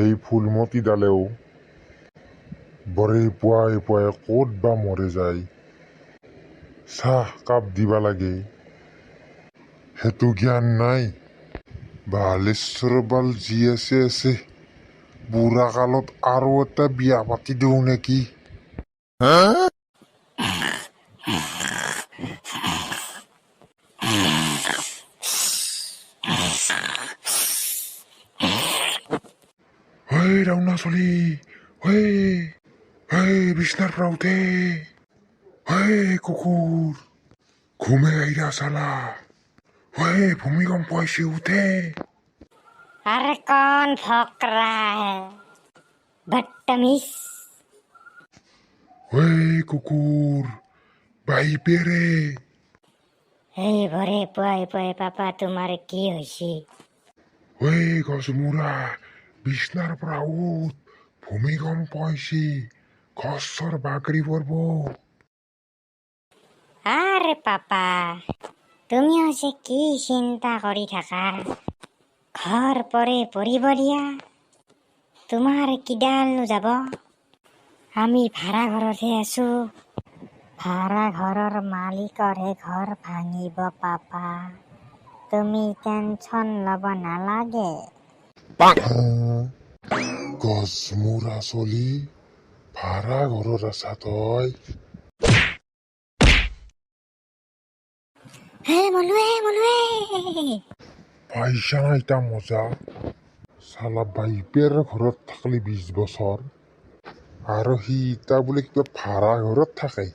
এই ফুলমতীডালেও বৰে পুৱাই পুৱাই ক'ত বা মৰে যায়। চাহ কাপ দিবা লাগে, সেইটো জ্ঞান নাই। বালেশ্বৰ বাল যি আছে আছে, বুঢ়া কালত আৰু এটা বিয়া পাতি দিওঁ নেকি? ঐ ৰাওনা চলি, ঐ ঐ, বিছনাৰ পৰা উঠে। ঐ কুকুৰ, ঘুমে আইৰা চালা। ঐ, ভূমিকম্প আহিছে, উঠে। अरे कौन भौंक रहा है? बदतमीज। ঐ কুকুৰ, বাইপেৰে। এই ভৰে পুৱাই পুৱাই পাপা, তোমাৰ কি হৈছে? ঐ গছমূৰা, বিছনাৰ পৰা উঠ, ভূমিকম্প আহিছে, গছ চৰ বাগৰি পৰব। আৰে পাপা, তুমিও যে কি চিন্তা কৰি থাকা। ঘৰ পৰে পৰিব দিয়া, তোমাৰ কিডালনো যাব? আমি ভাড়া ঘৰতহে আছো। ভাড়া ঘৰৰ মালিকৰহে ঘৰ ভাঙিব পাপা, তুমি টেনচন ল'ব নালাগে। গছমূৰা চলি, ভাড়া ঘৰত আছা তই? হে মলুৱে, মলুৱে। পাইছা না ইতা মজা? চালা বাইপেৰ ঘৰত থাকলি 20 বছৰ, আৰু সি ইতা বোলে কিবা ভাড়া ঘৰত থাকে,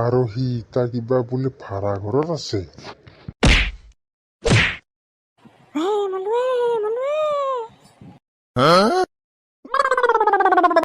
আৰু সি ইতা কিবা বোলে ভাড়া ঘৰত আছে। হে মলুৱে, মলুৱে।